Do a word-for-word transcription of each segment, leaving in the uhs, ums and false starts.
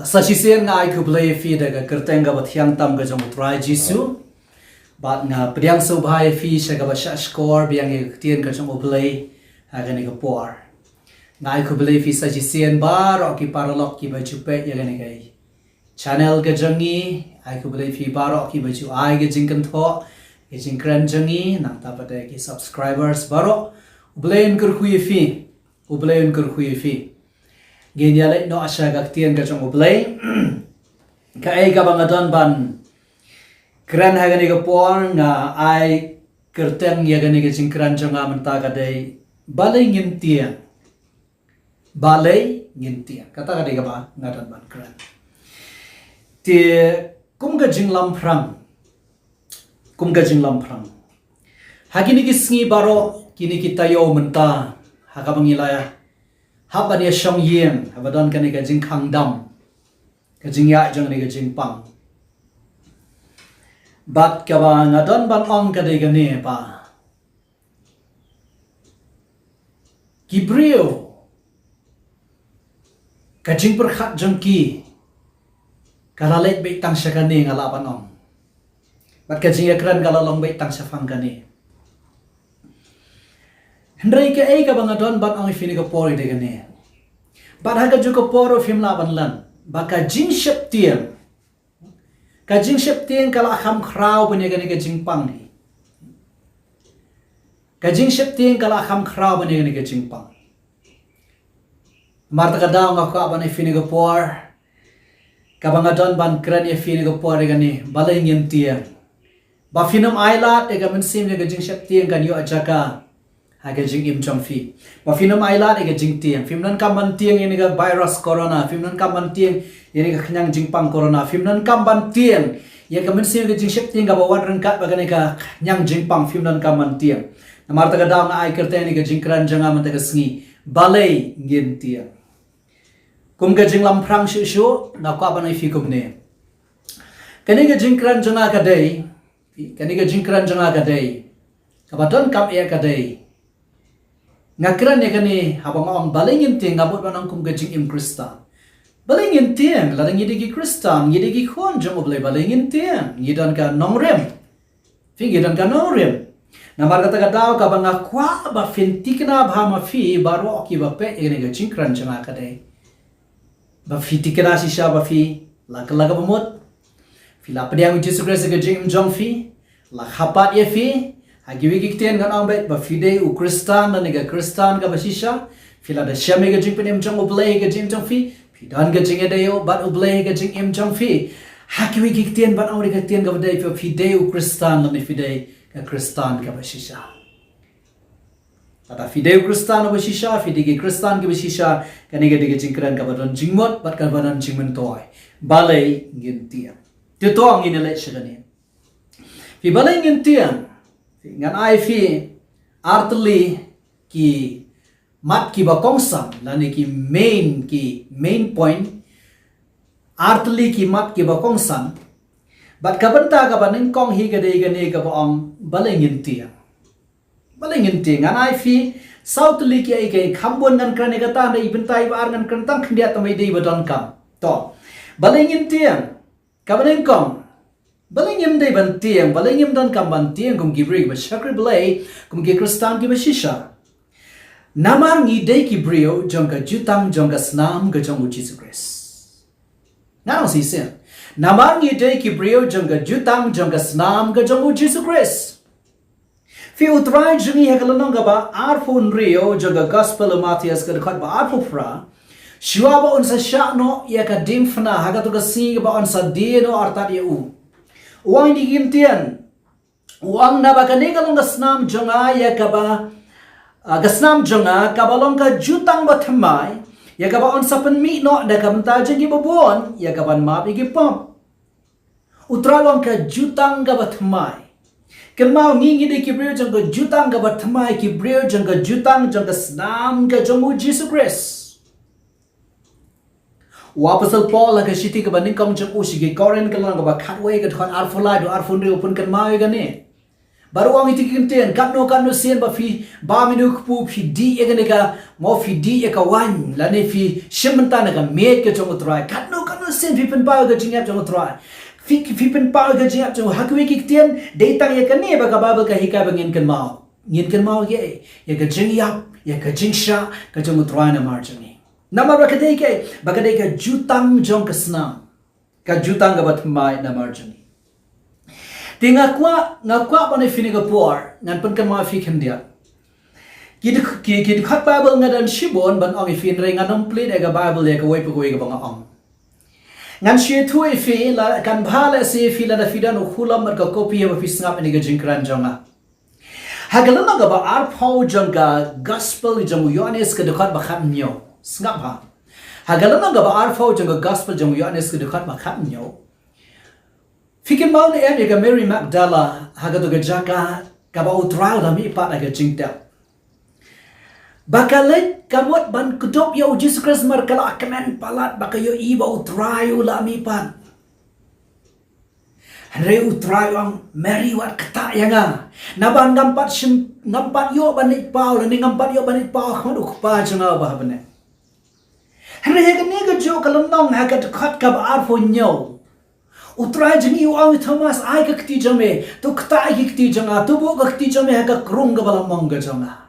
Sa shisien nga ai khublei ïa phi da ka kyrteng kaba thiang tam ka jong U Trai Jisu. Bad nga pdiang sngewbha ïa phi sha kaba shah shkor biang ïa ka ktien ka jong U Blei ha kane ka por. Nga ai khublei ïa phi sa shisien baroh ki paralok kiba ju peit ïa kane ka channel ka jong ngi. Ai khublei ïa phi baroh kiba ju ai ka jingkynthoh, ka jingkren jong ngi, nangta pat ki subscribers baroh. U Blei un kyrkhu ïa phi. U Blei un kyrkhu ïa phi. Ngin ïa leit noh sha ka ktien ka jong U Blei. Kaei kaba nga don ban kren ha kane ka por, nga ai kyrteng ïa kane ka jingkren jong nga mynta ka dei, balei ngin tieng. Balei ngin tieng. Kata ka dei kaba nga don ban kren. Te kum ka jinglamphrang. Kum ka jinglamphrang. Ha kine ki sngi baroh, kine ki taïew mynta, ha kaba ngi la ïa hap ban ïa shong ïing, haba don kane ka jingkhang dam, ka jingïaid jong kane ka jingpang. Bad kaba nga don ban ong ka dei kane ba ki briew, ka jingpyrkhat jong ki ka la leit beit tang sha kane, nga lah ban ong. Bad ka jingïakren ka la long beit tang shaphang kane. Hynrei kaei kaba nga don ban ong ïa phi ha kane ka por ka dei kane. Bad ha kajuh ka por ruh phim lah ban len ba ka jingsheptieng, ka jingsheptieng ka la kham khraw ban ïa kane ka jingpang hi. Ka jingsheptieng ka la kham khraw ban ïa kane ka jingpang. Namar kata ka daw nga kwah ban ïa phi ha kane ka por, kaba nga don ban kren ïa phi ha kane ka por ka dei kane, balei ngin tieng. Ba phin ym ailad ïa ka mynsiem ïa ka jingsheptieng kan ïoh jaka ha ka jingim jong phi. Ba phin ym ailad ïa ka jingtieng. Phim donkam ban tieng ïa kane ka virus corona. Phim donkam ban tieng ïa kane ka khñiang jingpang corona. Phim donkam ban tieng ïa ka mynsiem ïa ka jingsheptieng kaba wan ryngkat bad kane ka khñiang jingpang. Phim donkam ban tieng. Namar kata ka daw nga ai kyrteng ïa kane ka jingkren jong nga mynta ka sngi, balei ngin tieng. Kum ka jinglamphrang shuh shuh, nga kwah ban ong ïa phi kumne. Kane ka jingkren jong nga ka dei, kane ka jingkren jong nga ka dei, kaba donkam eh ka dei, nga kren ïa kane haba nga ong balei ngin tieng, nga bud ban ong kum ka jingim Khristan. Balei ngin tieng, lada ngi dei ki Khristan, ngi dei ki khun jong U Blei, balei ngin tieng, ngi don ka nongrim. Phi, ngi don ka nongrim. Namar kata ka daw kaba nga kwah ba phin tikna bha ma phi baroh kiba peit ïa kane ka jingkren jong nga ka dei, ba phi tikna shisha ba phi la kylla kaba mut. Phi la pdiang U Jisu Khrist ha ka jingim jong phi. La kha pat ïa phi ha kiwei ki ktien, ngan ong beit ba phi dei u Khristan lane ka Khristan kaba shisha. Phi la da shem ïa ka jingpynim jong U Blei ha ka jingim jong phi. Phi don ka jingïadei bad U Blei ha ka jingim jong phi. Ha kiwei ki ktien ban ong ïa ka ktien kaba dei, phi dei u Khristan lane phi dei ka Khristan kaba shisha. Lada phi dei u Khristan uba shisha, phi dei ki Khristan kiba shisha, kane ka dei ka jingkren kaba don jingmut bad kaba don jingmyntoi. Balei ngin tieng. Te to ngin ïa leit sha kane. Phi, balei ngin tieng. Phi, ngan ai phi artylli ki mat kiba kongsan lane ki main, ki main point. Artylli ki mat kiba kongsan. Bad ka bynta kaba nyngkong hi ka dei kane kaba ong balei ngin tieng. Balei ngin tieng, ngan ai phi saw tylli ki, ei, ki kham bun ngan kren ïa kata, hynrei bynta iba ar ngan kren tang khyndiat tang ba i dei ba donkam. To. Balei ngin tieng. Kaba nyngkong. Balei ngim dei ban tieng, balei ngim donkam ban tieng kum ki briew kiba shakri Blei, kum ki Khristan kiba shisha. Namar ngi dei ki briew jong ka jutang jong ka snam ka jong U Jisu Khrist. Ngan ong shisien. Namar ngi dei ki briew jong ka jutang jong ka snam ka jong U Jisu Khrist. Phi, U Trai jong ngi ha ka lynnong kaba arphew hynriew jong ka Gospel u Mathaios ka dkhot ba arphew phra. Shuwa ba un sa shah noh ïa ka diengphna ha kato ka sngi kaba un sa die noh artat ïa u. U ong ïa kine ki ktien. U ong naba kane ka long ka snam jong nga ïa kaba, ah, ka snam jong nga kaba long ka jutang bathymmai, ïa kaba un sa pynmih noh da ka bynta jong kiba bun, ïa kaban map ïa ki pop. U Trai u ong ka jutang kaba thymmai. Kynmaw ngi ngi dei ki briew jong ka jutang kaba thymmai, ki briew jong ka jutang jong ka snam ka jong U Jisu Khrist. U Apostol Paul ha ka shithi kaba nyngkong jong u sha ki Korinth ka lynnong kaba khatwei ka dkhot arphew lai haduh arphew hynriew u pynkynmaw ïa kane. Bad u ong ïa kine ki ktien, katno katno sien ba phi bam ïa u kpu phi dih ïa kane ka, mo phi dih ïa ka waiñ, lane phi shim bynta na ka miej ka jong U Trai, katno katno Sien phi pynpaw ïa ka jingïap jong u Trai. Phi, phi pynpaw ïa ka jingïap jong u ha kiwei ki ktien, dei tang ïa kane ba ka Baibl ka hikai ba ngin kynmaw. Ngin kynmaw ïa, ïa ka jingïap, ïa ka jingshah ka jong u Trai namar jong ngi. Namar ba ka dei ka, ba ka dei ka jutang jong ka snam. Ka jutang kaba thymmai namar jong ngi. Te nga kwah, nga kwah ban ïa phi kane ka por, ngan pynkynmaw ïa phi khyndiat. Ki duk-, ki, ki dkhot Baibl nga don shibun ban ong ïa phi, hynrei ngan ym plie ïa ka Baibl ïa kawei pa kawei kaba nga ong. Ngan shu ïathuh ïa phi, la kan bha lehse ïa phi lada phi don u khulom bad ka kopi haba phi sngap ïa kane ka jingkren jong nga. Ha ka lynnong kaba arphew jong ka Gospel jong u Ïoannis ka dkhot ba khathynñiew. Sngap bha. Ha ka lynnong kaba arphew jong ka Gospel jong u Ïoannis ka dkhot ba khathynñiew. Phi kynmaw ne em ïa ka Mary Magdala, ha kato ka jaka kaba u Trai u la mihpat ha ka jingtep. Ba ka leit ka mut ban kdup ïa u Jisu Khrist namar ka la kmen palat ba ka ïohi ba u Trai u la mihpat. Hynrei u Trai u ong, Mary, wat ktah ïa nga. Naba ngam pat shym, ngam pat ïoh ban leit paw, lane ngam pat ïoh ban leit paw ha khmat u Kpa jong nga uba ha bneng. Hynrei ha kane kajuh ka lynnong ha ka dkhot kaba arphew hynñiew, u Trai jong ngi u ong ïa u Thomas, ai ka kti jong me, to ktah ïa ki kti jong nga, to buh ka kti jong me ha ka krung kaba la mong ka jong nga.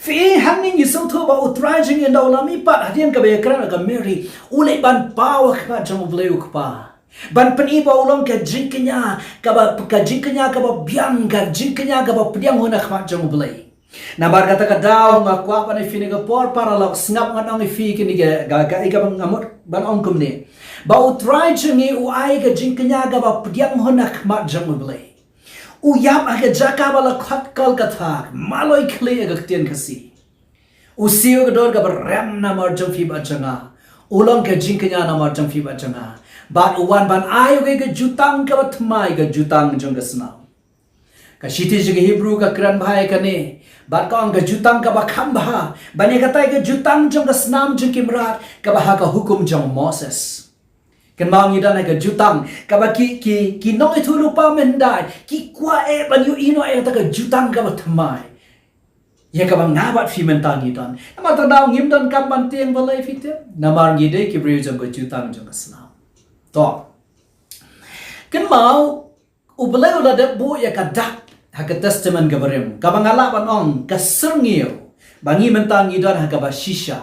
Phi i, hangne ngi sngewthuh ba u Trai jong ngi ynda u la mihpat hadien kaba ïakren bad ka Mary, u leit ban paw ha khmat jong u Blei u Kpa. Ban pyni ba u long ka jingkñia kaba, ka jingkñia kaba biang, ka jingkñia kaba pdiang hun ha khmat jong u Blei. Namar kata ka daw nga kwah ban ïa phi kane ka por paralok, sngap ngan ong ïa phi kine ka, ka, ka, ka, nga mut ban ong kumne. Ba u Trai jong ngi u ai ka jingkñia kaba pdiang hun ha khmat jong u Blei. U ïap ha ka jaka ba la khot Kolkata, maloi khlieh ha ka ktien Khasi. U siew ha ka dur kaba rem namar jong phi bad jong nga. U long ka jingkñia namar jong phi bad jong nga. Bad u wan ban ai ïa ka jutang kaba thymmai, ka jutang jong ka snam. Ka shithi jong ka Hebru ka kren bha ïa kane. Bad ka ong ka jutang kaba kham bha. Ban ïa katai ka jutang jong ka snam jong ki mrad kaba ha ka hukum jong Moses. Kynmaw ngi don ha ka jutang kaba ki, ki, ki nongïathuhlypa mynhyndai ki kwah eh ban ïohi noh ïa kata ka jutang kaba thymmai. Ïa kaba nga bad phi mynta ngi don. Namar kata daw ngim donkam ban tieng balei, phi tip. Namar ngi dei ki briew jong ka jutang jong ka snam. To. Kynmaw, u Blei u la dep buh ïa ka dak ha ka Testament kaba rim, kaba nga lah ban ong ka syrngiew, ba ngi mynta ngi don ha kaba shisha.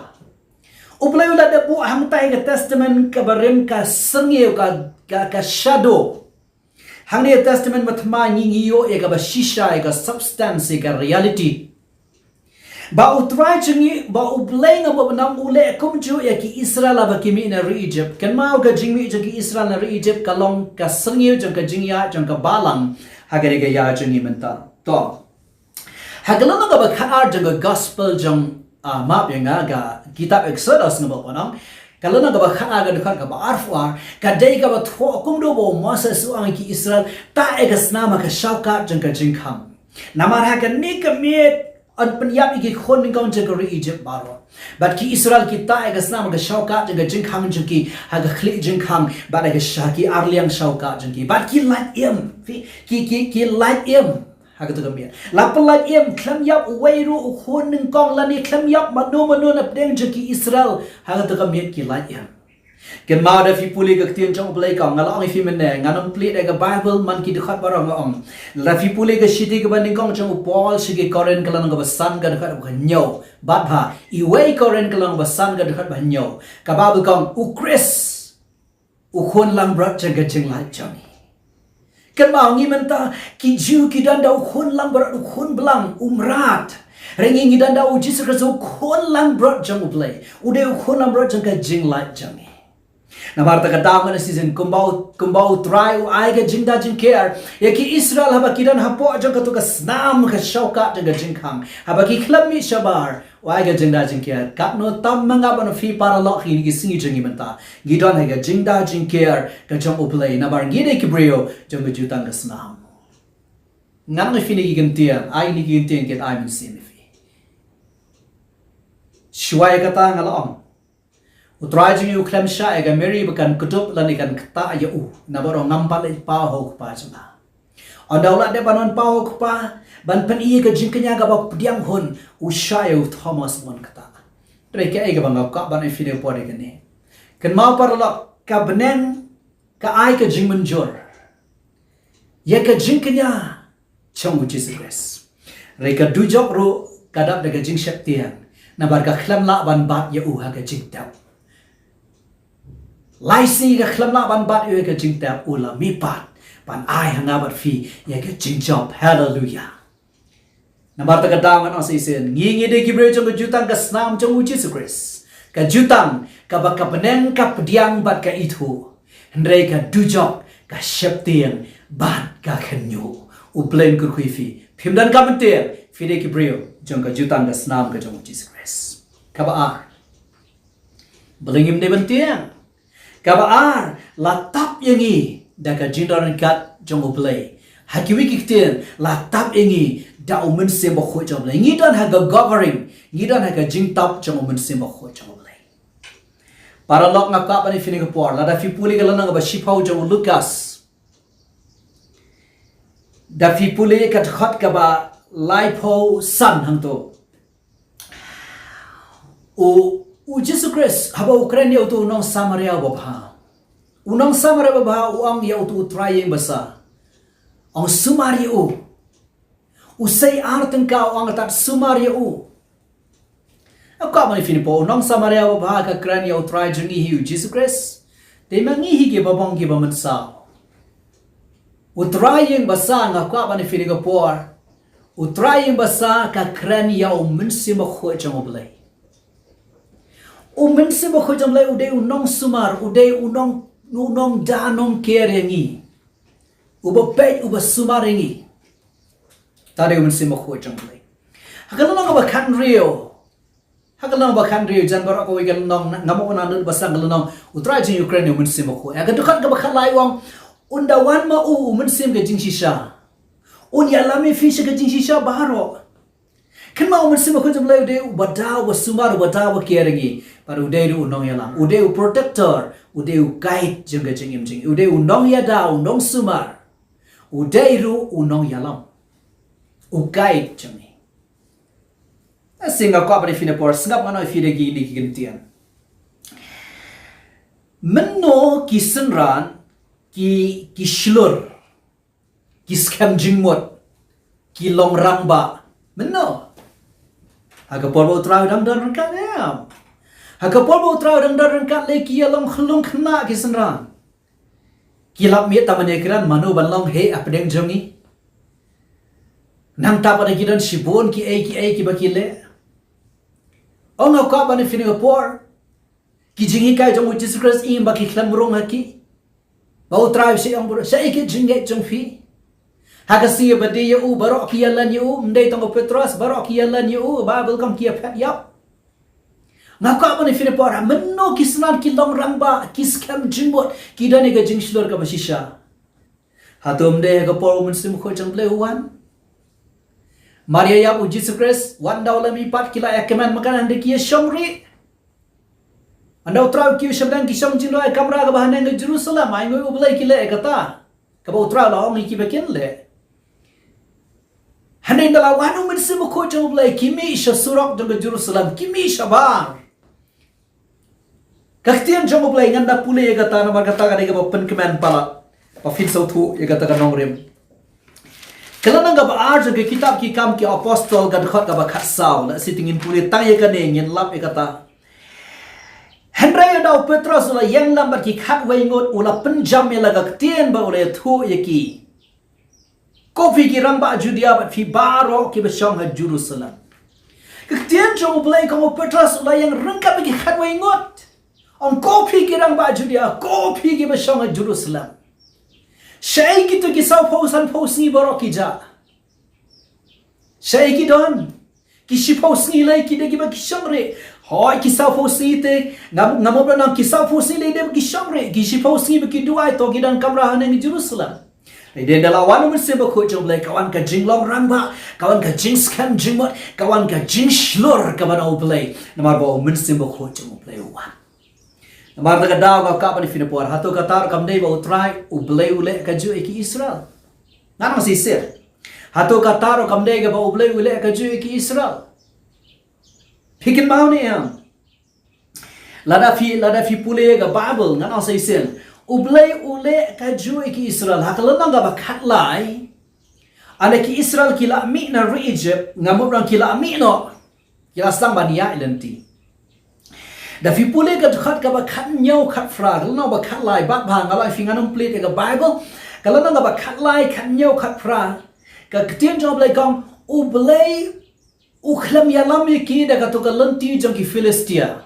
U Blei u la dep buh hangta ha ka Testament kaba rim ka syrngiew, ka, ka, ka shadow. Hangne ha Testament ba thymmai ngi, ngi ïoh ïa kaba shisha, ïa ka substance, ïa ka reality. Ba u Trai jong ngi, ba u Blei nga mut ban ong, u leh kumjuh ïa ki Israel haba ki mih na ri Egypt. Kynmaw, ka jingmih jong ki Israel na ri Egypt ka long ka syrngiew jong ka jingïaid jong ka balang ha kane ka ïa jong ngi mynta. To. Ha ka lynnong kaba khatar jong ka Gospel jong, ah, map ïa nga, ka kitab Exodus nga mut ban ong. Ka lynnong kaba khatar, ka dkhot kaba arphew ar, ka dei kaba thoh kumjuh ba u Moses u ong ïa ki Israel, tah ïa ka snam ha ka shawkat jong ka jingkhang. Namar ha kane ka miet yn pynïap ïa ki khun nyngkong jong ka ri Egypt baroh. Bad ki Israel ki tah ïa ka snam ha ka shawkat jong ka jingkhang jong ki, ha ka khlieh jingkhang, bad ha ka sha-, ki arliang shawkat jong ki. Bad ki lait im, ki, ki, ki, ki lait im ha kato ka miet. La pynlait im, khlem ïap uwei ruh u khun nyngkong lane khlem ïap mano mano na pdeng jong ki Israel ha kato ka miet, ki lait im. Kynmaw, da phi pule ka ktien jong u Blei, ka nga la ong ïa phi mynne, ngan ym plie da ka Baibl man ki dkhot baroh nga ong. Da phi pule ka shithi kaba nyngkong jong u Paul sha ki Korinth, ka lynnong kaba san, ka dkhot ba hynñiew. Bad ha iwei Korinth, ka lynnong kaba san, ka dkhot ba hynñiew, ka Baibl ka ong, u Khrist u khun langbrot jong ka jinglait jong ngi. Kynmaw, ngi mynta ki Jiw ki don da u khun langbrot, u khun blang, u mrad. Hynrei ngi, ngi don da u Jisu Khrist, u khun langbrot jong u Blei. U dei u khun langbrot jong ka jinglait jong ngi. Namar kata ka daw mynta shisien, kumba u, kumba u Trai u ai ka jingda jingker ïa ki Israel haba ki don hapoh jong kato ka snam ka shawkat jong ka jingkhang, haba ki khlem mih shabar, u ai ka jingda jingker. Katno tam ma nga bad ma phi paralok ha kine ki sngi jong ngi mynta, ngi don ha ka jingda jingker ka jong u Blei, namar ngi dei ki briew jong ka jutang ka snam. Ngan ong ïa phi kine ki kyntien, ai kine ki kyntien kin ai mynsiem ïa phi. Shuwa ïa kata nga la ong, u Trai jong ngi u khlem shah ïa ka Mary ba kan kdup lane kan ktah ïa u, naba u ong, ngam pat leit paw ha u Kpa jong nga. Ynda u la dep ban wan paw ha u Kpa ban pyni ïa ka jingkñia kaba pdiang hun, u shah ïa u Thomas ban ktah. Hynrei kaei kaba nga kwah ban ong ïa phi ha kane ka por kane, Kynmaw paralok, ka bneng ka ai ka jingmynjur ïa ka jingkñia jong u Jisu Khrist. Hynrei ka dujok ruh ka dap da ka jingsheptieng, namar ka khlem lah ban bat ïa u ha ka jingtep. Lai sngi ka khlem lah ban bat ïa u ha ka jingtep, u la mihpat ban ai ha nga bad phi ïa ka jingjop. Haleluya. Namar kata ka daw ngan ong shisien, ngi ngi dei ki briew jong ka jutang ka snam jong u Jisu Khrist. Ka jutang kaba ka bneng ka pdiang bad ka ithuh, hynrei ka dujok ka sheptieng bad ka kynñiuh. U Blei un kyrkhu ïa phi. Phim don ka bynta, phi dei ki briew jong ka jutang ka snam ka jong u Jisu Khrist. Kaba ar, Blei ngim dei ban tieng. Kaba ar, la tap ïa ngi da ka jingdon ryngkat jong u Blei. Ha kiwei ki ktien, la tap ïa ngi da u Mynsiem Bakhuid jong u Blei. Ngi don ha ka covering, ngi don ha ka jingtap jong u Mynsiem Bakhuid jong u Blei. Paralok, nga kwah ban ïa phi ha kane ka por, lada phi pule ka lynnong kaba shiphew jong u Lukas, da phi pule ka dkhot kaba laiphew san hangto. U, u Jisu Khrist haba u kren ïa uto u nong Samaria babha, u nong Samaria babha u ong ïa uto u trai ïing basa, ong sumar ïa u. U sei ar tyngka, u ong tad sumar ïa u. Nga kwah ban ïa phi ha kane ka por, u nong Samaria babha ka kren ïa u trai jong ngi hi u Jisu Khrist. Te ma ngi hi kiba bong kiba mynsaw. U trai ïing basa, nga kwah ban ïa phi ha kane ka por, u trai ïing basa ka kren ïa u Mynsiem Bakhuid jong u Blei. U Mynsiem Bakhuid jong u Blei u dei u nongsumar, u dei u nong, u nongda nongker ïa ngi. Uba peit, uba sumar ïa ngi. Te u dei u Mynsiem Bakhuid jong u Blei. Ha ka lynnong kaba khathynriew, ha ka lynnong kaba khathynriew, jan baroh kawei ka lynnong, nga mo na nud basang ka lynnong, u trai jong ngi u kren ïa u Mynsiem Bakhuid. Ha ka dkhot kaba khatlai u ong, un da wan ma u u mynsiem ka jingshisha, un ïalam ïa phi sha ka jingshisha baroh. Kynmaw u Mynsiem Bakhuid jong u Blei u dei uba da, uba sumar, uba da, uba ker ïa ngi. Bad u dei ruh u nongïalam, u dei u protector, u dei u guide jong ka jingim jong ngi. U dei u nongïada, u nongsumar. U dei ruh u nongïalam, u guide jong ngi. Shisha nga kwah ban ïa phi ha kane ka por, sngap ngan ong ïa phi da kine ki kyntien. Mynno ki synran ki, ki shlur, ki skhem jingmut, ki long rangbah? Mynno? Ha ka por ba u trai u dang don ryngkat, em? Ha ka por ba u trai u dang don ryngkat, lei ki ïa long khyllung khynnah ki synran. Ki lap miet tang ban ïa kren mano ban long heh hapdeng jong ngi. Nangta pat ki don shibun kiei kiei kiba ki leh. Ong nga kwah ban ïa phi ha kane ka por, ki jinghikai jong u Jisu Khrist, ym ba ki khlem rung ha ki. Ba u trai u sa ong baroh, shaei ka jingngeit jong phi? Ha ka sngi ba die ïa u baroh ki ïalan ïa u, ym dei tang u Petros, baroh ki ïalan ïa u, ba bun kam ki ïa phet ïap. Nga kwah ban ïa phi ha kane ka por, mynno ki synran ki long rangbah, ki skhem jingmut, ki don ïa ka jingshlur kaba shisha? Hato ym dei ha ka por u Mynsiem Bakhuid jong u Blei u wan? Mar ïa ïap u Jisu Khrist, wat ynda u la mihpat ki la ïa kmen makhan, hynrei ki ïa shongri. Ynda u trai u kiew sha pdeng, ki shong jingrwai ha kamra kaba haneng ha Jerusalem, ainguh ïa u Blei ki leh ïa kata kaba u trai u la ong ïa ki ba kin leh. Hynrei ynda la wan u Mynsiem Bakhuid jong u Blei, ki mih sha surok jong ka Jerusalem, ki mih shabar. Ka ktien jong u Blei ngan da pule ïa kata namar kata ka dei kaba pynkmen palat, ba phin sngewthuh ïa kata ka nongrim. Ka lynnong kaba ar jong ka kitab Ki Kam ki Apostol, ka dkhot kaba khatsaw, lehse te ngin pule tang ïa kane, ngin lap ïa kata. Hynrei ynda u Petros u la ïeng lem bad ki khatwei ngut, u la pynjam ïa la ka ktien bad u la ïathuh ïa ki: Ko phi ki rangbah Judia bad phi baroh kiba shong ha Jerusalem. Ka ktien jong u Blei, ong u Petros u la ïeng ryngkat bad ki khatwei ngut. Ong ko phi ki rangbah Judia, ko phi kiba shong ha Jerusalem. Shaei kito ki sawphew sanphew sngi baroh ki jah? Shaei ki don? Ki shiphew sngi lei ki dei kiba ki shongri. Hooid, ki sawphew sngi te, ngam, ngam hap ban ong, ki sawphew sngi lei dei ba ki shongri. Ki shiphew sngi ba ki duwai, to ki don kamra haneng Jerusalem. Hynrei ynda la wan u Mynsiem Bakhuid jong u Blei, ka wan ka jinglong rangbah, ka wan ka jingskhem jingmut, ka wan ka jingshlur kaba na u Blei. Namar ba u Mynsiem Bakhuid jong u Blei u wan. Namar kata ka daw nga kwah ban ïa phi ha kane ka por, hato kata ruh kam dei ba u Trai u Blei u leh kajuh ïa ki Israel? Ngan ong shisha. Hato kata ruh kam dei kaba u Blei u leh kajuh ïa ki Israel? Phi kynmaw ne em? Lada phi, lada phi pule ka Bible, ngan ong sa shisien. U Blei u leh kajuh ïa ki Israel, ha ka lynnong kaba khatlai. Hynda ki Israel ki la mih na ri Egypt, nga mut rang ki la mih noh. Ki la sdang ban ïaid lynti. Da phi pule ka dkhot kaba khathynñiew khatphra, ka lynnong ba khatlai, bad ba nga la phi ngan ym plie ïa ka Bible, ka lynnong kaba khatlai, khathynñiew khatphra. Ka ktien jong U Blei ka ong, U Blei u khlem ïalam ïa ki da kato ka lynti jong ki Philistia.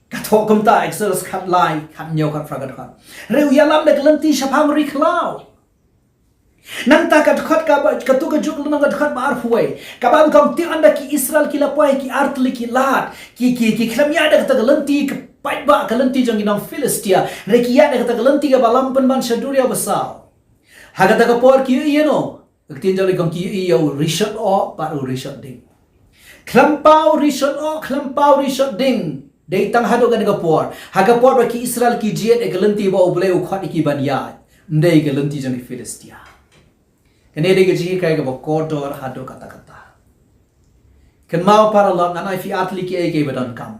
Ka thoh kumta Exodus khatlai, khathynñiew khatphra ka dkhot. Hynrei u ïalam da ka lynti shaphang ri khlaw. Nangta ka dkhot kaba, kato kajuh ka lynnong ka dkhot ba arphew wei. Kaba ong kumta hynda ki Israel ki la poi ki artylli ki lad. Ki, ki, ki khlem ïaid da kato ka lynti ka paidbah ka lynti jong ki nong Philistia. Hynrei ki ïaid da kato ka lynti kaba lam pynban sha duriaw basaw. Ha kata ka por ki ïohi ïa uno. Ka ktien jong U Blei ka ong ki ïohi ïa u rishot oh, bad u rishot ding. Khlem pat u rishot oh, khlem pat u rishot ding. Dei tang haduh kane ka por. Ha ka por ba ki Israel ki jied ïa ka lynti ba U Blei u khot ïa ki ban ïaid. Ym dei ka lynti jong ki Philistia. Kane dei ka jinghikai kaba kordor haduh katta katta. Kynmaw paralok, ngan ai phi artylli kiei kiei ba donkam.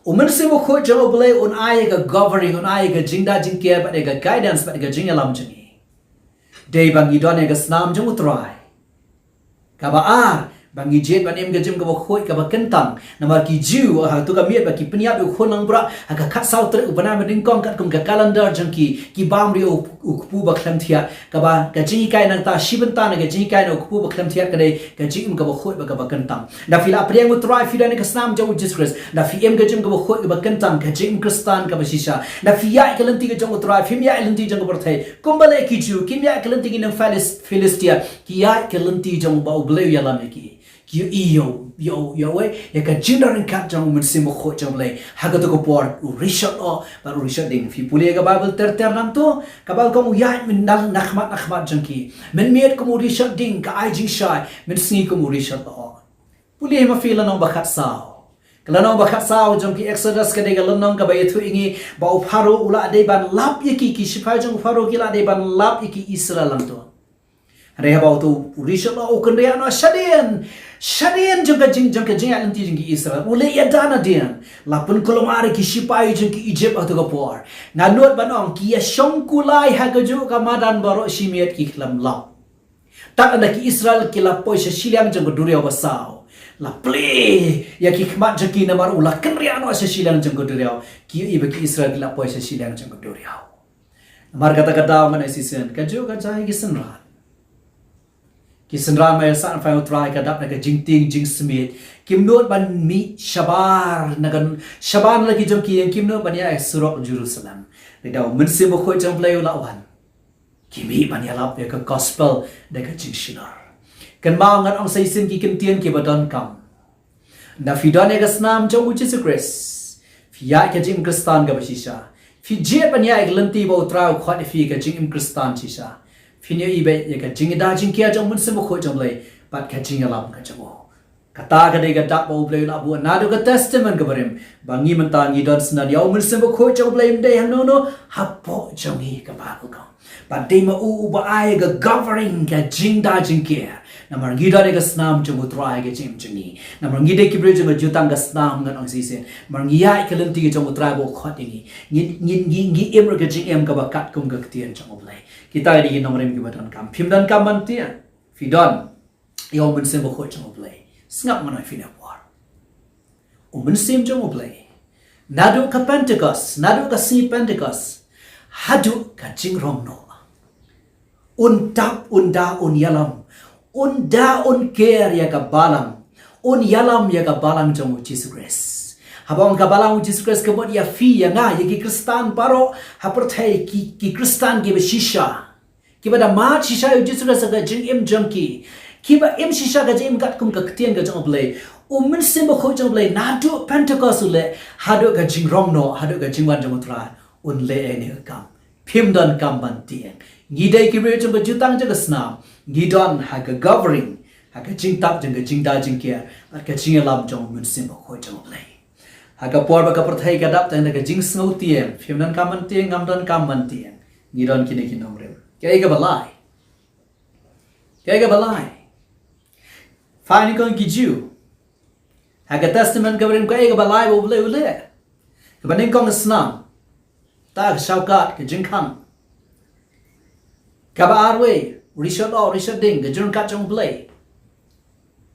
U Mynsiem Bakhuid jong U Blei un ai ïa ka governing, un ai ïa ka jingda jingker bad ïa ka guidance bad ïa ka jingïalam jong ngi. Dei ba ngi don ïa ka snam jong U Trai. Kaba ar, ba ngi jied ban im ka jingim kaba khuid kaba kyntang. Namar ki Jiw, ha kato ka miet ba ki pynïap ïa u khun langbrot, ha ka khatsaw tarik u bnai ba nyngkong katkum ka calendar jong ki, ki bam ïa u, u kpu ba khlem thiah. Kaba ka jinghikai nangta shi bynta na ka jinghikai na u kpu ba khlem thiah ka dei ka jingim kaba khuid bad kaba kyntang. Da phi la pdiang U Trai, phi don ïa ka snam jong U Jisu Khrist. Da phi im ka jingim kaba khuid kaba kyntang, ka jingim Khristan kaba shisha. Da phi ïaid ka lynti ka jong U Trai, phim ïaid lynti jong ka pyrthei. Kumba leh ki Jiw, kim ïaid ka lynti ki nong Philis-, Philistia, ki ïaid ka lynti jong ba U Blei u ïalam ïa ki. Ki ïohi ïa u, ïa u, ïa u, ïa ka jingdon ryngkat jong U Mynsiem Bakhuid jong U Blei. Ha kato ka por u rishot oh, bad u rishot ding. Phi pule ïa ka Bible ter ter nangto, ka Bible ka ong u ïaid mynta na khmat na khmat jong ki. Mynmiet kum u rishot ding, ka ai jingshai, mynsngi kum u rishot oh. Pule ma phi lynnong ba khatsaw. Ka lynnong ba khatsaw jong ki Exodus ka dei ka lynnong kaba ïathuh ïa ngi ba u Pharaoh u la dei ban lap ïa ki, ki shipai jong u Pharaoh ki la dei ban lap ïa ki Israel nangto. Hynrei haba uto u rishot oh u kynriah noh shadien. Shadien jong ka jing, jong ka jingïaid lynti jong ki Israel. U leh ïada nadien. La pynkulmar ïa ki shipai jong ki Egypt ha kato ka por. Ngan nud ban ong ki ïashong kulai ha kajuh ka madan baroh shi miet ki khlem lap. Tad hynda ki Israel ki la poi sha shiliang jong ka duriaw basaw. La plie ïa ki khmat jong ki namar u la kynriah noh sha shiliang jong ka duriaw. Ki ïohi ba ki Israel ki la poi sha shiliang jong ka duriaw. Namar kata ka daw ngan ai shisien, kajuh ka jia ïa ki synran. Ki synran ba ïasaid na pdeng U Trai ka dap na ka jingtieng jingsmiej. Kim nud ban mih shabar na ka, shabar na la ki jong ki ïing, kim nud ban ïaid surok Jerusalem. Hynrei da U Mynsiem Bakhuid jong U Blei u la wan, ki mih ban ïalap ïa ka gospel da ka jingshlur. Kynmaw ngan ong sa shisien ki kyntien kiba donkam. Da phi don ïa ka snam jong U Jisu Khrist, phi ïaid ka jingim Khristan kaba shisha. Phi jied ban ïaid ka lynti ba U Trai u khot ïa phi ka jingim Khristan shisha. Phin ïohi beit ïa ka jingda jingker jong U Mynsiem Bakhuid jong U Blei bad ka jingïalam ka jong u. Kata ka dei ka dak ba U Blei u la buh naduh ka Testament kaba rim. Ba ngi mynta ngi don syndon ïa U Mynsiem Bakhuid jong U Blei, ym dei hangno hangno, hapoh jong ngi, ka Bible ka ong. Bad dei ma u uba ai ka governing, ka jingda jingker. Namar ngi don ïa ka snam jong U Trai ha ka jingim jong ngi. Namar ngi dei ki briew jong ka jutang ka snam, ngan ong shisien. Namar ngi ïaid ka lynti ka jong U Trai ba u khot ïa ngi. Ngi, ngi, ngi, ngi im ruh ka jingim kaba katkum ka ktien jong U Blei. Kita ki dei ki nongrim kiba donkam. Phim donkam ban tieng. Phi don ïa U Mynsiem Bakhuid jong U Blei. Sngap mynno phi na por. U Mynsiem jong U Blei. Naduh ka Pentecost, naduh ka sngi Pentecost, haduh ka jingrong noh. Un tap, un da, un ïalam. Un da, un ker ïa ka balang. Un ïalam ïa ka balang jong U Jisu Khrist. Haba ong ka balang U Jisu Khrist ka mut ïa phi, ïa nga, ïa ki Khristan baroh ha pyrthei, ki, ki Khristan kiba shisha. Kiba da mad shisha ïa U Jisu Khrist ha ka jingim jong ki. Kiba im shisha ka jingim katkum ka ktien ka jong U Blei. U Mynsiem Bakhuid jong U Blei naduh Pentecost u leh haduh ka jingrong noh, haduh ka jingwan jong U Trai. Un leh ïa kane ka kam. Phim donkam ban tieng. Ngi dei ki briew jong ka jutang jong ka snam. Ngi don ha ka governing, ha ka jingtap jong ka jingda jingker, ha ka jingïalam jong U Mynsiem Bakhuid jong U Blei. Ha ka por ba ka pyrthei ka dap tang da ka jingsngew tieng, phim donkam ban tieng, ngam donkam ban tieng. Ngi don kine ki nongrim. Kaei kaba lai? Kaei kaba lai? Phai nyngkong ki Jiw. Ha ka Testament kaba rim, kaei kaba lai ba U Blei u leh? Kaba nyngkong ka snam. Ta ka shortcut, ka jingkhang. Kaba arwei, u rishot lyoh, u rishot ding, ka jingryngkat jong U Blei.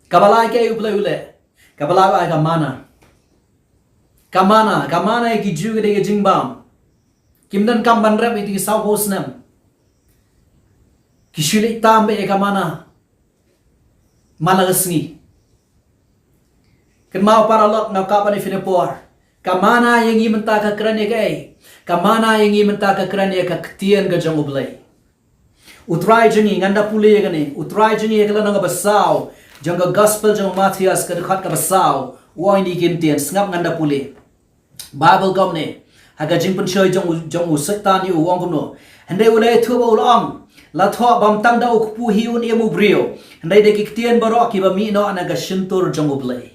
Kaba lai kaei U Blei u leh? Kaba lai ka mana. Ka mana, ka mana ïa ki Jiw ka dei ka jingbam. Kim donkam ban rep ïa ki sawphew snem. Ki shu leit tam beit ïa ka mana man la ka sngi. Kynmaw paralok, nga kwah ban ïa phi na por. Ka mana ïa ngi mynta ka kren ïa kaei? Ka mana ïa ngi mynta ka kren ïa ka ktien ka jong U Blei. U Trai jong ngi, ngan da pule ïa kane. U Trai jong ngi ha ka lynnong kaba saw jong ka Gospel jong u Mathaios, ka dkhot kaba saw, u ong ïa kine ki ktien, sngap, ngan da pule. Baibl ka ong ne, ha ka jingpynshoi jong u, jong u Soitan ïa u, u ong kumno? Hynrei u la ïathuh bad u la ong, la thoh, bym tang da u kpu hi un im u briew, hynrei da ki ktien baroh kiba mih noh na ka shyntur jong U Blei.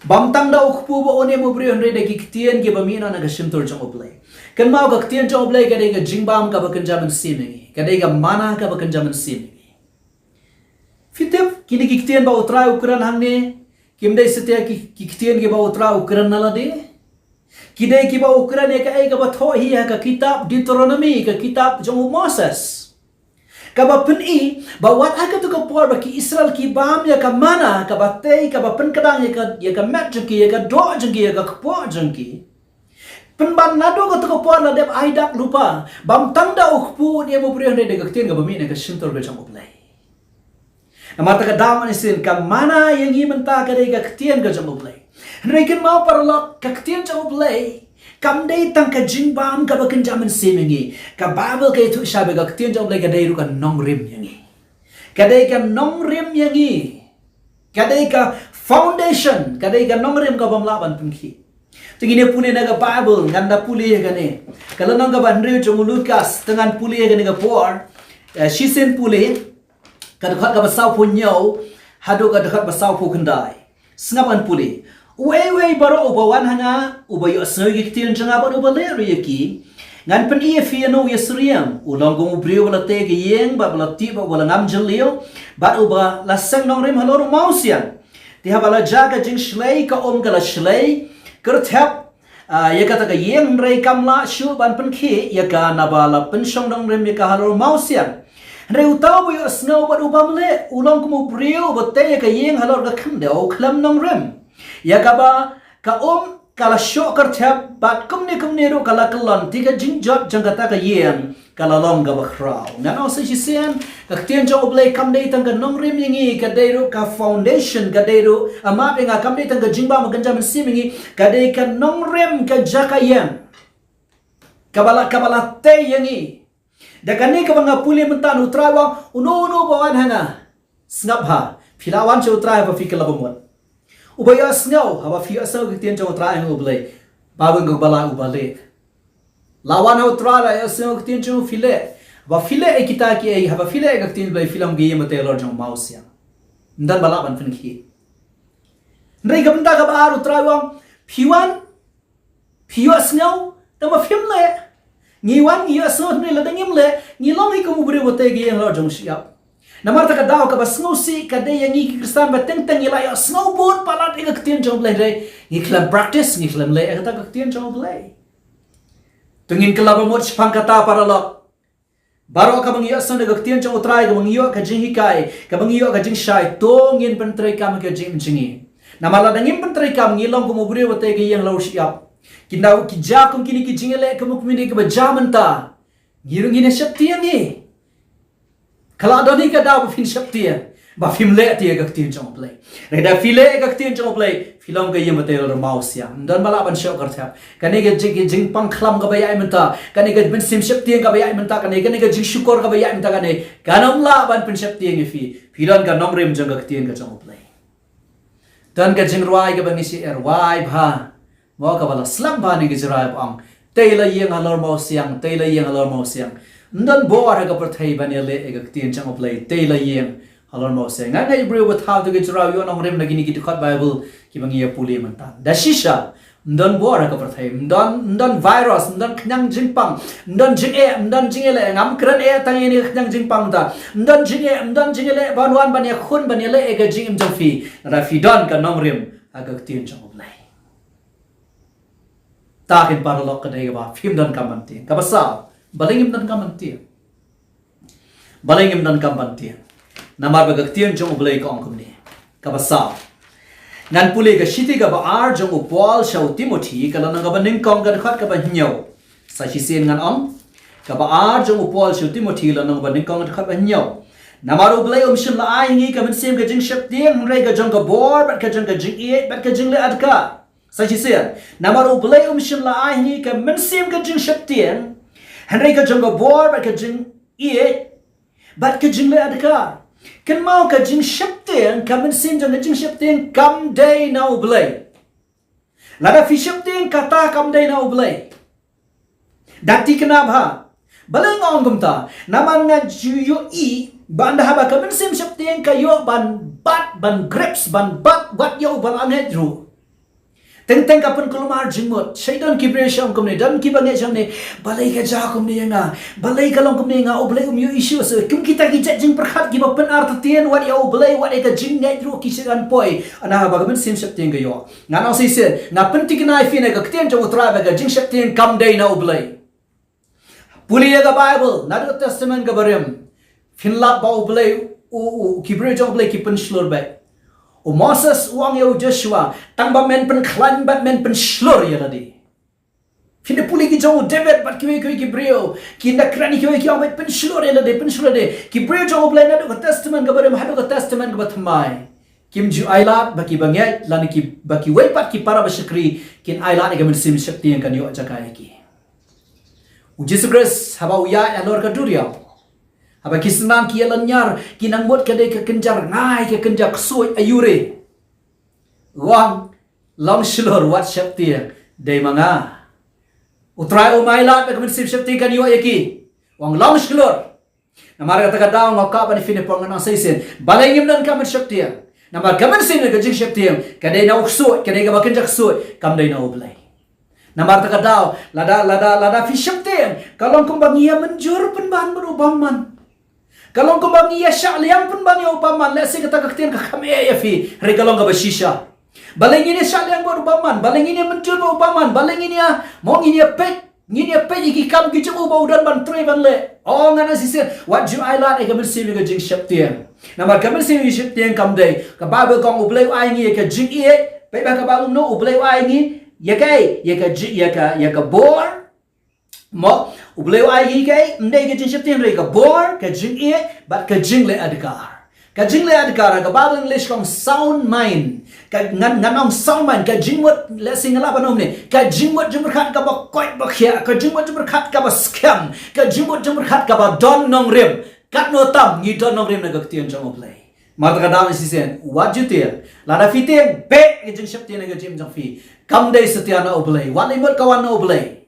Bym tang da u kpu ba un im u briew, hynrei da ki ktien kiba mih noh na ka shyntur jong U Blei. Kynmaw, ka ktien jong U Blei ka dei ka jingbam kaba kynja mynsiem ïa ngi. Ka dei ka mana kaba kynja mynsiem ïa ngi. Phi tip, kine ki ktien ba U Trai u kren hangne, kim dei satia ki, ki ktien kiba U Trai u kren na lade. Ki dei kiba u kren ïa kaei kaba thoh hi ha ka kitab Deuteronomy, ka kitab jong u Moses. Kaba pyni ba wat ha kato ka por ba ki Israel ki bam ïa ka mana, kaba tei, kaba pynkdang ïa ka, ïa ka met jong ki, ïa ka doh jong ki, ïa ka kpoh jong ki. Pynban naduh kato ka por la dep ai dak lypa. Bym tang da u kpu un im u briew, hynrei da ka ktien kaba mih na ka shyntur ka jong U Blei. Namar kata ka daw, ngan ïashisien, ka mana ïa ngi mynta ka dei ka ktien ka jong U Blei. Hynrei kynmaw paralok, ka ktien jong U Blei kam dei tang ka jingbam kaba kynja mynsiem ïa ngi. Ka Baibl ka ïathuh shai ba ka ktien jong U Blei ka dei ruh ka nongrim ïa ngi. Ka dei ka nongrim ïa ngi. Ka dei ka foundation, ka dei ka nongrim kabym lah ban pynkhiah. Te ngin ïa pule na ka Baibl, ngan da pule ïa kane. Ka lynnong kaba hynriew jong u Lukas, te ngan pule ïa kane ka por. Eh, shisien pule, ka dkhot kaba sawphew hynñiew haduh ka dkhot ba sawphew khyndai. Sngap, ngan pule. Uei uei baroh uba wan ha nga, uba ïohsngew ïa ki ktien jong nga bad uba leh ruh ïa ki, ngan pyni ïa phi ïano u ïasyriem. U long kum u briew uba la tei ïa ka ïing, bad uba la tih, bad uba la ngam jylliew, bad uba la seng nongrim halor u mawsiang. Te haba la jia ka jingshlei, ka um ka la shlei kyrthep, ah, ïa kata ka ïing, hynrei kam lah shuh ban pynkhiah ïa ka, naba la pynshong nongrim ïa ka halor u mawsiang. Hynrei uta uba ïohsngew bad u bym leh, u long kum u briew uba tei ïa ka ïing halor ka khyndew khlem nongrim, ïa kaba ka um ka la shoh kyrthep, bad kumne kumne ruh ka la kyllon, te ka jingjot jong kata ka ïing ka la long kaba khraw. Ngan ong sa shisien, ka ktien jong U Blei kam dei tang ka nongrim ïa ngi, ka dei ruh ka foundation, ka dei ruh, ah, map ïa nga, kam dei tang ka jingbam kaba kynja mynsiem ïa ngi, ka dei ka nongrim, ka jaka ïeng kaba la, kaba la tei ïa ngi. Da kane kaba nga pule mynta, U Trai u ong, uno uno uba wan ha nga, sngap bha, phi lah wan sha U Trai haba phi kylla bamut. Uba ïohsngew, haba phi ïohsngew ka ktien jong U Trai, U Blei, ba bun ka ba la uba leh. La wan ha U Trai, la ïohsngew ka ktien jong u, phi leh. Haba phi leh ïa kita kiei, haba phi leh ïa ka ktien U Blei, phi long ka ïing batei halor jong u mawsiang. Ym don ba lah ban pynkhiah. Hynrei ka bynta kaba ar, U Trai u ong, phi wan, phi ïohsngew, tangba phim leh. Ngi wan, ngi ïohsngew, hynrei lada ngim leh, ngi long hi kum u briew uba tei ïa ka ïing halor jong u shyiap. Namar kata ka daw kaba sngewsih ka dei ïa ngi ki Khristan ba teng teng ngi la ïohsngew bun palat ïa ka ktien jong U Blei, hynrei ngi khlem practice, ngi khlem leh ïa kata ka ktien jong U Blei. To ngin kylla bamut shaphang kata, paralok. Baroh kaba ngi ïohsngew da ka ktien jong U Trai, kaba ngi ïoh ka jinghikai, kaba ngi ïoh ka jingshai, to ngin pyntreikam ïa ka jingim jong ngi. Namar lada ngim pyntreikam, ngi long kum u briew uba tei ïa ka ïing halor u shyiap. Ki daw ki jia kum kine ki jingïaleh, kum kine kiba jia mynta. Ngi ruh ngin ïa sheptieng hi. Ka la don hi ka daw ba phin sheptieng, ba phim leh ïa ka ktien jong U Blei. Hynrei lada phi leh ïa ka ktien jong U Blei, phi long ka ïing batei halor u mawsiang. Ym don ba lah ban shoh kyrthep. Kane ka jing, ka jingpang khlam kaba ïaid mynta, kane ka mynsiem sheptieng kaba ïaid mynta, kane, kane ka jingshukor kaba ïaid mynta, kane kan ym lah ban pynsheptieng ïa phi. Phi don ka nongrim jong ka ktien ka jong U Blei. Don ka jingrwai kaba ngi shu rwai bha, mo, kaba la slap bha na ka jingrwai ba ong, tei la ïing halor mawsiang, tei la ïing halor mawsiang. Ym don bor ha ka pyrthei ban ïaleh ïa ka ktien jong U Blei, tei la ïing halor mawsiang. Nga ngeit u briew uba thaw ïa ka jingrwai u ïoh nongrim na kine ki dkhot Baibl kiba ngi ïa pule mynta. Da shisha, ym don bor ha ka pyrthei, ym don, ym don virus, ym don khñiang jingpang, ym don jingeh, ym don jingeh leh, ngam kren eh tang ïa kane ka khñiang jingpang ta. Ym don jingeh, ym don jingeh leh ban wan ban ïakhun, ban ïaleh ïa ka jingim jong phi. Lada phi don ka nongrim ha ka ktien jong U Blei. Ta kin paralok ka dei kaba phim donkam ban tieng. Kaba saw, balei ngim donkam ban tieng? Balei ngim donkam ban tieng? Namar ba ka ktien jong U Blei ka ong kumne. Kaba saw. Ngan pule ka shithi kaba ar jong u Paul sha u Timothi, ka lynnong kaba nyngkong, ka dkhot kaba hynñiew. Sa shisien ngan ong. Kaba ar jong u Paul sha u Timothi, lynnong kaba nyngkong, ka dkhot kaba hynñiew. Namar U Blei um shym la ai ngi ka mynsiem ka jingsheptieng, hynrei ka jong ka bor, bad ka jong ka jingïeit, bad ka jingleh adkar. Sa shisien, namar U Blei um shym la ai ngi ka mynsiem ka jingsheptieng, hynrei ka jong ka bor, bad ka jingïeit, bad ka jingleh adkar. Kynmaw, ka jingsheptieng, ka mynsiem jong ka jingsheptieng kam dei na U Blei. Lada phi sheptieng kata kam dei na U Blei. Da thikna bha. Balei nga ong kumta? Namar nga ju ïohi ba ynda haba ka mynsiem sheptieng ka ïoh ban bat, ban grasp, ban bat wat ïa uba la ngeit ruh. Teng teng ka pynkulmar jingmut. Shai don ki briew sha ong kumne, don kiba ngeit sha ong ne, balei ka jia kumne ïa nga? Balei ka long kumne ïa nga? U Blei um ïohi shuh shuh. Kum kita ki jait jingpyrkhat kiba pynartatien wat ïa U Blei, wat ïa ka jingngeit ruh ki shu ïan poi. Ynda haba ka mynsiem sheptieng ka ïoh. Ngan ong shisien, nga pynthikna ïa phi na ka ktien jong U Trai ba ka jingsheptieng kam dei na U Blei. Pule ïa ka Baibl, naduh Testament kaba rim. Phin lap ba U Blei, u, u, ki briew jong U Blei ki pynshlur beit. U Moses u ong ïa u Joshua, tang ba men pynkhlaiñ bad men pynshlur ïa lade. Phin da pule ki jong u David bad kiwei kiwei ki briew, ki da kren ïa kiwei ki ong beit pynshlur ïa lade, pynshlur ïa lade. Ki briew jong U Blei naduh ka Testament kaba rim haduh ka Testament kaba thymmai. Kim ju ailad ba kiba ngeit, lane ki, ba kiwei pat ki para ba shakri, kin ailad ïa ka mynsiem sheptieng kan ïoh jaka ïa ki. U Jisu Khrist, haba u ïaid halor ka duriaw. Haba ki synran ki ïa lynñiar, ki nang mut ka dei ka kynja rngai, ka kynja ksuid, aiu re. U ong, long shlur wat sheptieng, dei ma nga. U Trai um ailad ba ka mynsiem sheptieng kan ïoh ïa ki. U ong long shlur. Namar kata ka daw nga kwah ban ïa phi ne pyrkhat, ngan ong shisien. Balei ngim donkam ban sheptieng? Namar ka mynsiem ka jingsheptieng ka dei na u ksuid, ka dei kaba kynja ksuid, kam dei na U Blei. Namar kata ka daw, lada, lada, lada phi sheptieng, ka long kumba ngi ïa mynjur pynban bad u bymman. Ka long kumba ngi ïa shah liang pynban ïa u bymman, lehse kata ka ktien ka kham eh ïa phi, hynrei ka long kaba shisha. Balei ngin ïa shah liang bad u bymman, balei ngin ïa mynjur bad u bymman, balei ngin ïa, mo ngin ïa peit, ngin ïa peit ïa ki kam ki jong u ba u don ban trei ban leh. O, ngan ong shisien, wat ju ailad ïa ka mynsiem ïa ka jingsheptieng. Namar ka mynsiem ïa ka jingsheptieng kam dei, ka Baibl ka ong U Blei u ai ngi ïa ka jingïeit, peit ba ka Baibl u ong U Blei u ai ngi ïa ka, ïa ka ji-, ïa ka, ïa ka bor, mo, U Blei u ai hi kaei, ym dei ka jingsheptieng, hynrei ka bor, ka jingïeit, bad ka jingleh adkar. Ka jingleh adkar, ka Baibl English ka ong sound mind. Ka ngan, ngan ong sound mind, ka jingmut, lehse nga lah ban ong ne. Ka jingmut jingpyrkhat kaba koit ba khiah, ka jingmut jingpyrkhat kaba skhem, ka jingmut jingpyrkhat kaba don nongrim. Katno tam ngi don nongrim na ka ktien jong U Blei. Namar kata ka daw ngan ong shisien, wat ju tieng, lada phi tieng, beh ka jingsheptieng na ka jingim jong phi. Kam dei satia na U Blei, wat lei mut ka wan na U Blei.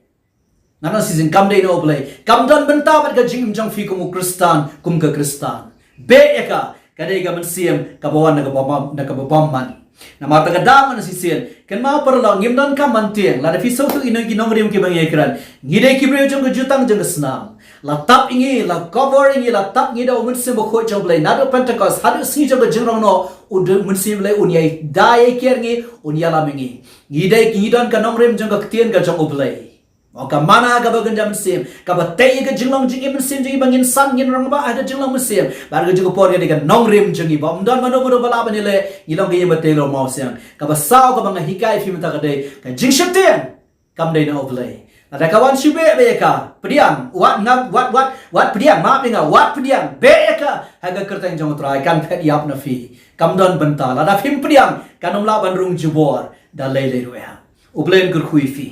Ngan ong shisien kam dei na U Blei. Kam don bynta bad ka jingim jong phi kum u Khristan, kum ka Khristan. Beh ïa ka, ka dei ka mynsiem kaba wan na kaba bym-, na kaba bymman. Namar kata ka daw ngan ong shisien, kynmaw paralok, ngim donkam ban tieng, lada phi sngewthuh ïa ki nongrim kiba ngi ïa kren. Ngi dei ki briew jong ka jutang jong ka snam. La tap ïa ngi, la cover ïa ngi, la tap ïa ngi da u Mynsiem Bakhuid jong U Blei. Naduh Pentekost haduh sngi jong ka jingrong noh, u dei u Mynsiem Blei un ïai da ïai ker ïa ngi, un ïalam ïa ngi. Ngi dei ki, ngi don ka nongrim jong ka ktien ka jong U Blei. Mo, ka manna kaba kynja mynsiem, kaba tei ïa ka jinglong jingim mynsiem jong ngi ba ngin san, ngin rangbah ha ka jinglong mynsiem. Bad ka jong ka por ka dei ka nongrim jong ngi, ba ym don mano mano ba lah ban ïaleh, ngi long ka ïing ba tei la u mawsiang. Kaba saw kaba nga hikai ïa phi mynta ka dei ka jingsheptieng kam dei na U Blei. Lada ka wan shu beh, beh ïa ka. Pdiang, wat ngam, wat, wat, wat pdiang, map ïa nga, wat pdiang, beh ïa ka ha ka kyrteng jong U Trai, kan phet ïap na phi. Kam don bynta, lada phim pdiang kan ym lah ban rung jubor da lei lei ruh ïa. U Blei un kyrkhu ïa phi.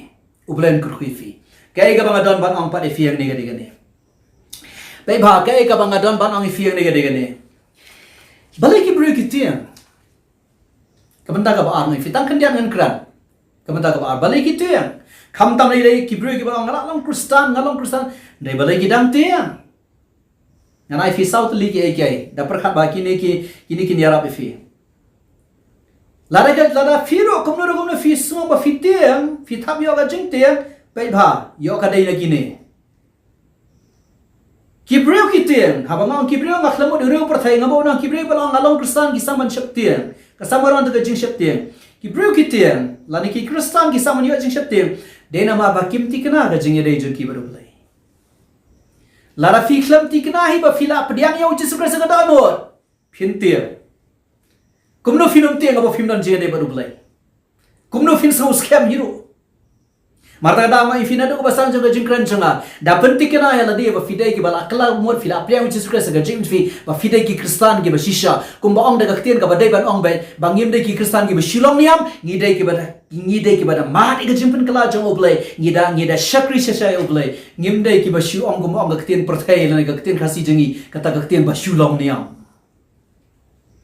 U Blei un kyrkhu ïa phi. Kaei kaba nga don ban ong pat ïa phi hangne ka dei kane. Peit bha, kaei kaba nga don ban ong ïa phi hangne ka dei kane. Balei ki briew ki tieng? Ka bynta kaba ar, ngan ong ïa phi, tang khyndiat ngan kren. Ka bynta kaba ar, balei ki tieng? Khamtam lei lei ki briew kiba ong nga lah long Khristan, nga long Khristan. Dei balei ki dang tieng? Ngan ai phi saw tylli kiei kiei, da pyrkhat ba kine ki, kine kin ïarap ïa phi. Lada ka, lada phi ruh kumno ruh kumno phi sngew ba phi tieng, phi thap ïoh ka jingtieng, peit bha, ïoh ka dei na kine. Ki briew ki tieng, haba nga ong ki briew nga khlem mut ïa u pyrthei, nga ba ong ki briew ba la ong nga long Khristan, ki sam ban sheptieng. Ka sam ban wan da ka jingsheptieng. Ki briew ki tieng, lane ki Khristan ki sah ban ïoh jingsheptieng, dei namar ba kim tikna ka jingïadei jong ki bad U Blei. Lada phi khlem tikna hi ba phi la pdiang ïa U Jisu Khrist ha ka dohnud, phin tieng. Kumno phin ym tieng haba phim don jingïadei bad U Blei? Kumno phin sngewskhem hi ruh? Namar kata ka daw nga ong ïa phi naduh ka basang jong ka jingkren jong nga, da pyntikna ïa lade ba phi dei kiba la kylla mut, phi la pdiang ïa U Jisu Khrist ha ka jingim jong phi, ba phi dei ki Khristan kiba shisha. Kumba ong da ka ktien kaba dei ban ong beit, ba ngim dei ki Khristan kiba shu long niam, ngi dei kiba da, ngi dei kiba da mad ïa ka jingpynkylla jong U Blei, ngi da, ngi da shakri shisha ïa U Blei. Ngim dei kiba shu ong kumba ong ka ktien pyrthei lane ka ktien Khasi jong ngi, kata ka ktien ba shu long niam.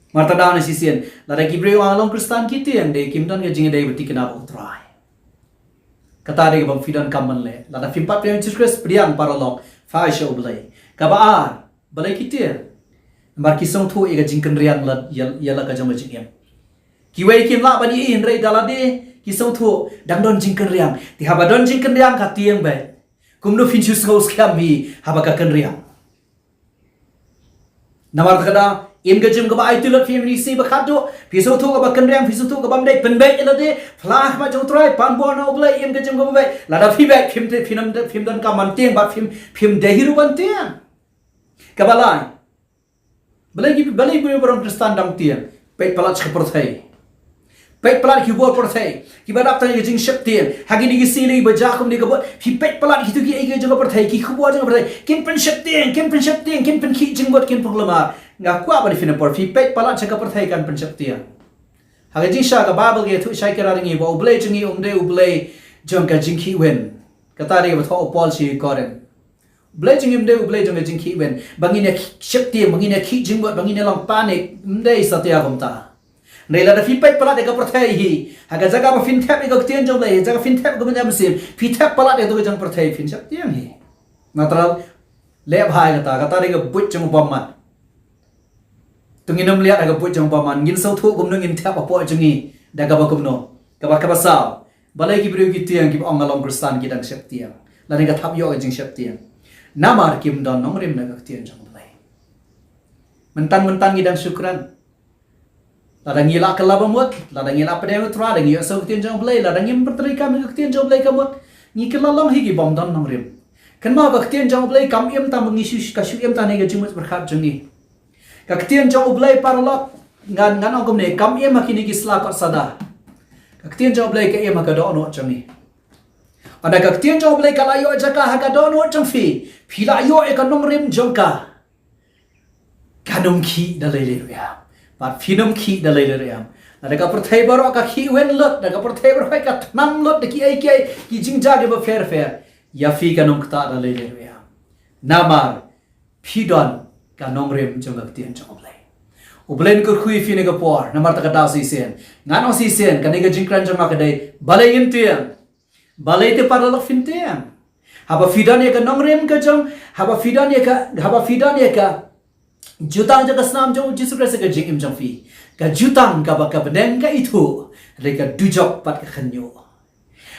Namar kata ka daw na shisien, lada ki briew ki ong long Khristan ki tieng, dei kim don ka jingïadei ba tikna bad U Trai. Kata dei kaba phi donkam ban leh. Lada phim pat pdiang ïa U Jisu Khrist, pdiang paralok, phai sha U Blei. Kaba ar, balei ki tieng? Namar ki sngewthuh ïa ka jingkynriang la, ïa, ïa la ka jong ka jingim. Kiwei kim lah ban ïohi hynrei da lade ki sngewthuh dang don jingkynriang. Te haba don jingkynriang ka tieng beit. Kumno phin shu sngewskhem hi haba ka kynriang? Namar kata ka daw, im ka jingim kaba aiti lut, phi im ïa ka sngi ba khatduh, phi sngewthuh kaba kynriang, phi sngewthuh kaba ym dei, pynbeit ïa lade, phla ha khmat jong U Trai, pan bor na U Blei, im ka jingim kaba beit. Lada phi beit, phim te, phim, phim donkam ban tieng, bad phim, phim dei hi ruh ban tieng. Kaba lai. Balei ki, balei ki briew Khristan dang tieng? Peit palat sha ka pyrthei. Peit palat ki khubor pyrthei. Kiba dap tang ïa ka jingsheptieng. Ha kine ki sngi ba jia kumne ka bud, phi peit palat kito kiei kiei jong ka pyrthei, ki khubor jong ka pyrthei. Kin pynsheptieng, kin pynsheptieng, kin pynkhih jingmut, kin pynkulmar. Nga kwah ban ïa phi na por, phi peit palat sha ka pyrthei kan pynsheptieng. Ha ka jingshisha ka Baibl ka ïathuh shai kynrad ïa ngi ba U Blei jong ngi um dei U Blei jong ka jingkhih win. Kata dei kaba thoh u Paul sha ki Korinth. U Blei jong ngi um dei U Blei jong ka jingkhih win. Ba ngin ïa sheptieng, ba ngin ïa khih jingmut, ba ngin ïa long panic, ym dei satia kumta. Hynrei lada phi peit palat ïa ka pyrthei hi, ha ka jaka ba phin thep ïa ka ktien jong U Blei, ha ka jaka phin thep ïa ka mynsiem, phi thep palat ïa kato ka jong ka pyrthei, phin sheptieng hi. Namar leh bha ïa kata, kata dei ka buit jong u bymman. To ngin ym leh da ka buit jong u bymman, ngin sngewthuh kumno ngin thep hapoh jong ngi da kaba kumno. Kaba, kaba saw. Balei ki briew ki tieng kiba ong nga long Khristan ki dang sheptieng? Lane ka thap ïoh ka jingsheptieng. Namar kim don nongrim na ka ktien jong U Blei. Mynta mynta ngi dang shu kren. Lada ngi la kylla ba mut, lada ngi la pdiang ïa U Trai, lada ngi ïohsngew ka ktien jong U Blei, lada ngim pyntreikam ïa ka ktien jong U Blei ka mut, ngi kylla long hi ki bym don nongrim. Kynmaw ka ktien jong U Blei kam im tang ba ngi shu, ka shu im tang ha ka jingmut jingpyrkhat jong ngi. Ka ktien jong U Blei paralok, ngan, ngan ong kumne, kam im ha kine ki sla kot sada. Ka ktien jong U Blei ka im ha ka dohnud jong ngi. Hynda ka ktien jong U Blei ka la ïoh jaka ha ka dohnud jong phi, phi la ïoh ïa ka nongrim jong ka. Kan ym khih da lei lei ruh ïa. Bad phin ym khih da lei lei ruh ïa. Lada ka pyrthei baroh ka khih win lut, da ka pyrthei baroh ka thnam lut da kiei kiei ki jingjia kiba pher pher, ïa phi kan ym ktah da lei lei ruh ïa. Namar phi don ka nongrim jong ka ktien jong U Blei. U Blei un kyrkhu ïa phi ha kane ka por, namar kata ka daw shisien. Ngan ong shisien, kane ka jingkren jong nga ka dei, balei ngin tieng? Balei te paralok phin tieng? Haba phi don ïa ka nongrim ka jong, haba phi don ïa ka, haba phi don ïa ka jutang jong ka snam jong U Jisu Khrist ha ka jingim jong phi. Ka jutang kaba ka bneng ka ithuh, hynrei ka dujok pat ka khynñiuh.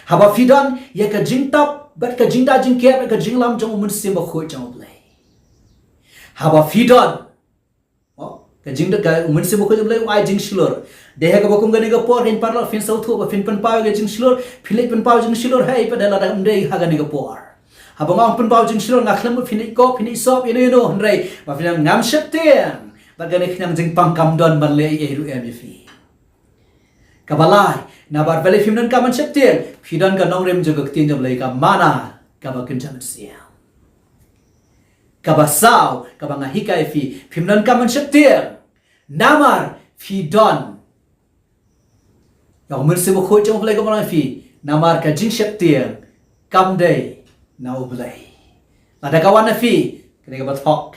Haba phi don ïa ka jingtap, bad ka jingda jingker, bad ka jinglam jong U Mynsiem Bakhuid jong U Blei. Haba phi don, oh, ka jingda ka U Mynsiem Bakhuid jong U Blei u ai jingshlur. Dei ha kaba kum kane ka por, kin paralok phin sngewthuh ba phin pynpaw ïa ka jingshlur, phin leit pynpaw jingshlur, hei pat da lada ym dei ha kane ka por. Haba nga ong pynpaw jingshlur, nga khlem mut phin leit kop, phin leit sop, ïa no ïa no, hynrei ba phin ong ngam sheptieng. Bad kane ka khñiang jingpang kam don ban leh ei ei ruh em ïa phi. Kaba lai, namar balei phim donkam ban sheptieng? Phi don ka nongrim jong ka ktien jong U Blei, ka manna kaba kynja mynsiem. Kaba saw, kaba nga hikai ïa phi, phim donkam ban sheptieng. Namar phi don ïa U Mynsiem Bakhuid jong U Blei kaba long ha phi, namar ka jingsheptieng kam dei na U Blei. Lada ka wan na phi, ka dei kaba thok.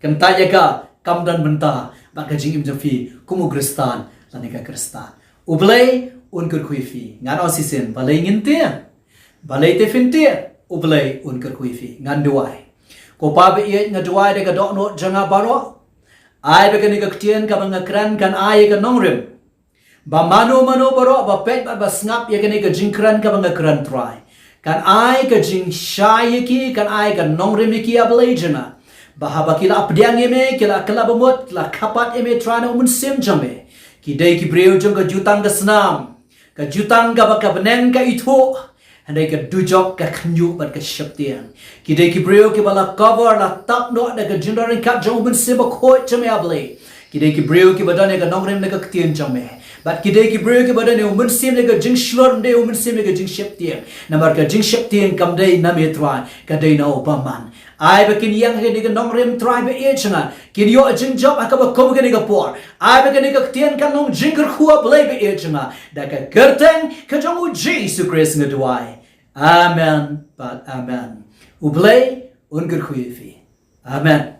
Kyntait ïa ka, kam don bynta bad ka jingim jong phi kum u Khristan lane ka Khristan. U Blei un kyrkhu ïa phi. Ngan ong shisien, balei ngin tieng? Balei te phin tieng? U Blei un kyrkhu ïa phi. Ngan duwai. Ko Pa ba ïeit, nga duwai da ka dohnud jong nga baroh. Ai ba kane ka ktien kaba nga kren kan ai ïa ka nongrim. Ba mano mano baroh ba peit bad ba sngap ïa kane ka jingkren kaba nga kren, Trai, kan ai ka jingshai ïa ki, kan ai ka nongrim ïa ki, A Blei jong nga. Ba haba ki la pdiang ïa me, ki la kylla ba mut, ki la kyrpad ïa me, Trai, na U Mynsiem jong me, ki dei ki briew jong ka jutang ka snam. Ka jutang kaba ka bneng ka ithuh, hynrei ka dujok ka khynñiuh bad ka sheptieng. Ki dei ki briew kiba la cover, la tap noh da ka jingdon ryngkat jong u Mynsiem Bakhuid jong me, A Blei. Ki dei ki briew kiba don ïa ka nongrim na ka ktien jong me. Bad ki dei ki briew kiba don ïa u Mynsiem na ka jingshlur, ym dei u Mynsiem na ka jingsheptieng. Namar ka jingsheptieng kam dei na me, Trai, ka dei na u bymman. Ai ba kin ïeng ha kane ka nongrim, Trai, ba ïeit jong nga. Kin ïoh jingjop ha kaba kum kane ka por. Ai ba kane ka ktien kan long jingkyrkhu, A Blei, ba ïeit jong nga. Da ka kyrteng ka jong u Jisu Khrist nga duwai. Amen bad amen. U Blei un kyrkhu ïa phi. Amen.